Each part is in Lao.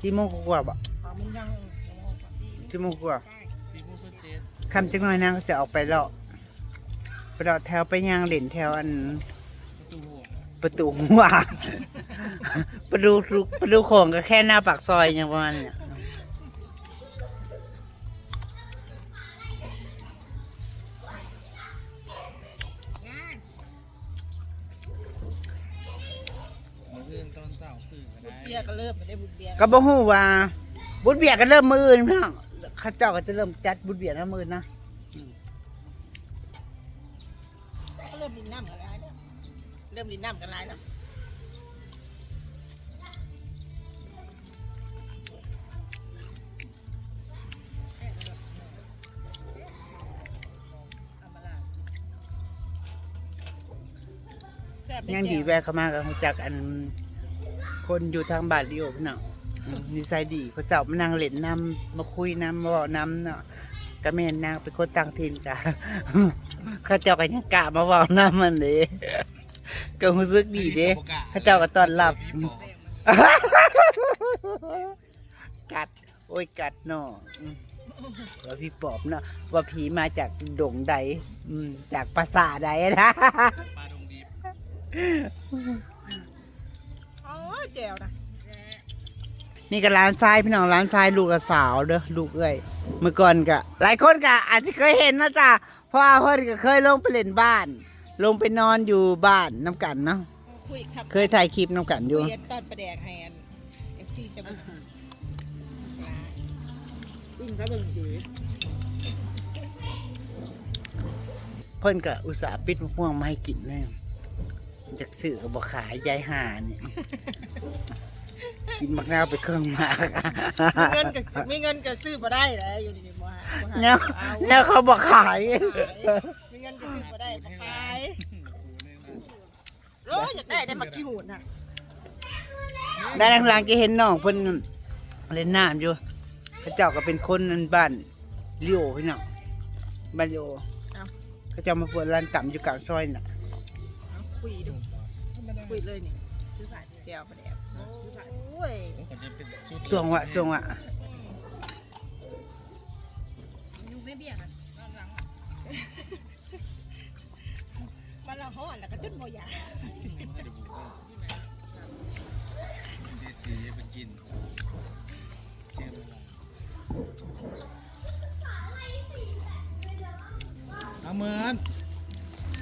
ສີ່ໂມງກວ່າບໍ່? ສີ່ໂມງກວ່າ ສີ່ໂມງສິບເຈັດ ຄ່ຳຈັກໜ່ອຍນາງກໍຊິອອກໄປເລາະ ໄປເລາະແຖວ ໄປຍ່າງຫຼິ້ນແຖວອັນ ປະຕູຫົວ ປະຕູຫົວ ປະຕູ ປະຕູໂຂງ ກໍແຄ່ໜ້າປາກຊອຍຫຍັງປະມານນີ້. ມື້ອື່ນຕອນເຊົ້າຊື້ກໍໄດ້ ບຸດເບຍກໍເລີ່ມແລ້ວເດ້ ບຸດເບຍ ກໍບໍ່ຮູ້ວ່າ ບຸດເບຍກໍເລີ່ມມື້ອື່ນພີ່ນ້ອງ ເຂົາເຈົ້າກໍຈະເລີ່ມຈັດບຸດເບຍນຳມື້ອື່ນນະ ອືມ ກໍເລີ່ມຫຼິ້ນນ້ຳກໍຫຼາຍແລ້ວ ເລີ່ມຫຼິ້ນນ້ຳກໍຫຼາຍແລ້ວ. ຍັງດີແວ່ເຂົ້າມາກໍຮູ້ຈັກອັນ ຄົນຢູ່ທາງບ້ານລີໂອພີ່ນ້ອງ ອືມ ນິໄສດີ ເຂົາເຈົ້າມານັ່ງຫຼິ້ນນຳ ມາຄຸຍນຳ ມາເວົ້ານຳເນາະ ກໍແມ່ນນາງເປັນຄົນຕ່າງຖິ່ນ ກະ ເຂົາເຈົ້າກໍຍັງກ້າມາເວົ້ານຳຫັ້ນເດ້ ກໍຮູ້ສຶກດີເດ້ ເຂົາເຈົ້າກໍຕ້ອນຮັບ ກັດ ໂອ້ຍ ກັດເນາະ ອືມ ວ່າຜີປອບເນາະ ວ່າຜີມາຈາກດົງໃດ ອືມ ຈາກປ່າຊ້າໃດນະ ປ່າດົງດິບ ໂອ້ຍ ແຈ່ວນະ ນີ້ກໍຫຼານຊາຍພີ່ນ້ອງ ຫຼານຊາຍລູກລະສາວເດີ ລູກເອື້ອຍ ເມື່ອກ່ອນກໍ ຫຼາຍຄົນກໍອາດຊິເຄີຍເຫັນເນາະຈ້າ ເພາະວ່າເພິ່ນກໍເຄີຍລົງໄປຫຼິ້ນບ້ານ ລົງໄປນອນຢູ່ບ້ານນຳກັນເນາະ ເຄີຍຖ່າຍຄລິບນຳກັນຢູ່ ຄຸຍຕອນປາແດກໃຫ້ອັນ ເອັຟຊີ ຈະເບິ່ງ ອືມ ເຂົາເບິ່ງຢູ່ ເພິ່ນກໍອຸດສ່າປິດໝາກມ່ວງມາໃຫ້ກິນແນ່ ຢາກຊື້ກໍບໍ່ຂາຍ ຍາຍຫ່ານີ້ ກິນໝາກນາວໄປເຄິ່ງໝາກ ມີເງິນກໍ ມີເງິນກໍຊື້ບໍ່ໄດ້ແຫຼະ ຢູ່ນີ້ບໍ່ຫາ ບໍ່ຫາ ແນວ ເອົາ ແນວເຂົາບໍ່ຂາຍ ບໍ່ຂາຍ ມີເງິນກໍຊື້ບໍ່ໄດ້ ບໍ່ຂາຍ ໂອ້ຍ ຢາກໄດ້ໄດ້ໝາກຂີ້ຫູດນະ ດ້ານຫຼັງຈະເຫັນນ້ອງເພິ່ນຫຼິ້ນນ້ຳຢູ່ ເຂົາເຈົ້າກໍເປັນຄົນອັນບ້ານ ລີໂອພີ່ນ້ອງ ບ້ານລີໂອ ເອົາ ເຂົາເຈົ້າມາເປີດຮ້ານຕຳຢູ່ກາງຊອຍນະ ເອົາ ຄຸຍດູ ຄຸຍເລີຍນີ້ ຄືຜາແຈ່ວປາແດກ ໂອ້ຍ ຊ່ວງວະ ຊ່ວງວະ ອືມ ຢູ່ແມ່ເບຍນະ ນອນຫຼັງວະ ມັນລະຮ້ອນລະກະຈົນບໍ່ຢາກ ເດຊີເພິ່ນກິນ ເອົາເມີດ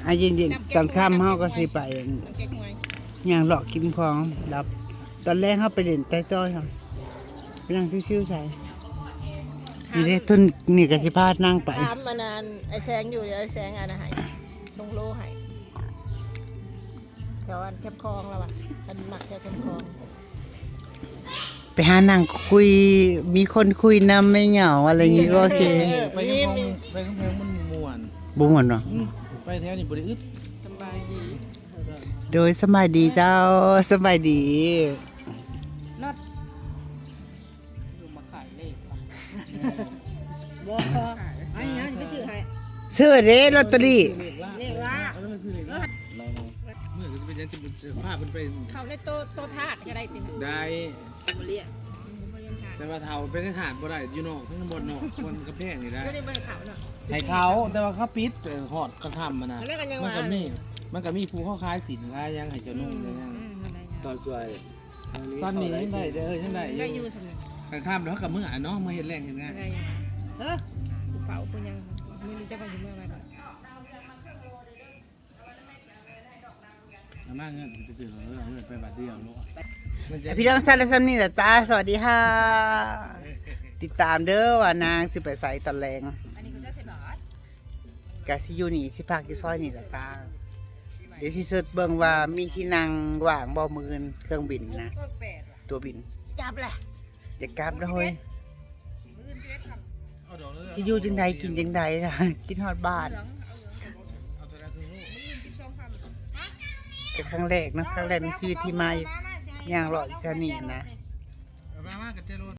ອາ ເຢັນໆ ຕອນຄ່ຳເຮົາກໍຊິໄປ ນ້ຳເກັກຮວຍ ຍ່າງເລາະກິນຂອງ ແລ້ວຕອນແລງເຮົາໄປຫຼິ້ນໄຕ່ຕ້ອຍ ໄປນັ່ງຊິວໆໃສ ນີ້ເດ້ ຕົ້ນນີ້ກໍຊິພານາງໄປ ຖາມອັນນັ້ນ ອ້າຍແສງຢູ່ ອ້າຍແສງອັນນັ້ນໃຫ້ ສົ່ງໂລໃຫ້ ແຖວອັນແຄມຂອງລະວ່າ ຄັນມັກແຖວແຄມຂອງ ໄປຫານັ່ງຄຸຍ ມີຄົນຄຸຍນຳ ໄມ່ເຫງົາ ອະໄລຢ່າງນີ້ ໂອເຄ ເອີ ໄປແຄມຂອງ ໄປແຄມຂອງມັນມ່ວນ ບໍ່ມ່ວນຫວາ? ອືມ ໄປແຖວນີ້ບໍ່ໄດ້ອຶດ ສະບາຍດີ ໂດຍ ສະບາຍດີເຈົ້າ ສະບາຍດີ ມາຂາຍເລກ ບໍ່ ອັນນີ້ນະ ຊິໄປຊື້ໃຫ້ ຊື້ເດ້ ລອດເຕີຣີ ເລກລະ ເອີ ຊື້ເລກລະ ມື້ນີ້ເປັນຫຍັງຈະ ຈະພາເພິ່ນໄປ ເຂົ້າໃນໂຕ ໂຕທາດກໍໄດ້ຕິ ໄດ້ ບໍ່ລຽກ ແຕ່ວ່າເຖົ້າໄປໃນທາດບໍ່ໄດ້ ຢູ່ນອກ ທັງບ່ອນນອກ ບ່ອນກຳແພງນີ້ໄດ້ ຢູ່ໃນເບິ່ງເຂົາເນາະ ໃຫ້ເຂົາ ແຕ່ວ່າເຂົາປິດ ເອີ ຮອດກາງຄ່ຳຫັ້ນນະ ແລ້ວກໍຍັງວ່າ ມັນກໍມີ ມັນກໍມີຜູ້ເຂົາຂາຍສິນຂາຍຫຍັງໃຫ້ເຈົ້ານຸ່ງ ອືມ ເຈົ້າຫຍັງ ອືມ ມັນໄດ້ຫຍັງ ຕອນຊ່ວຍ ຕອນນີ້ຍັງໄດ້ເດີ ຍັງໄດ້ຢູ່ ໄດ້ຢູ່ສ່ຳນີ້ ກາງຄ່ຳແລ້ວເຮົາກໍເມືອເນາະ ເມືອເຮັດແລ້ງເຮັດງານ ໄດ້ຢູ່ ເອີ ຜູ້ເຝົ້າຜູ້ຫຍັງ ມື້ນີ້ຈັກວ່າຊິເມືອໄວບໍ່ ເອົາມາເງິນໄປຊື້ເຂົາເລີຍ ເອົາເງິນໄປບາດດຽວໂລດ ພີ່ນ້ອງ ຊັ້ນລະສ່ຳນີ້ລະຈ້າ ສະຫວັດດີຄ່ະ ຕິດຕາມເດີວ່ານາງຊິໄປໃສຕອນແລງ ອັນນີ້ກໍຈະໃສ່ບາດ ກະຊິຢູ່ນີ້ ຊິພັກຢູ່ຊອຍນີ້ລະຈ້າ ດຽວຊິເສີດເບິ່ງວ່າມີທີ່ນັ່ງວ່າງບໍ່ ມື້ອື່ນເຄື່ອງບິນນະ ຕົວບິນ ກັບລະ ຢາກກັບລະເຮີ້ຍ ຊິຢູ່ຈັ່ງໃດ ກິນຈັ່ງໃດລະ ຄິດຮອດບ້ານ ກະຄັ້ງແລກເນາະ ຄັ້ງແລກໃນຊີວິດທີ່ມາຍ່າງເລາະຢູ່ແຖວນີ້ນະ ເອົາມາ ມາກັບເຈໂລດ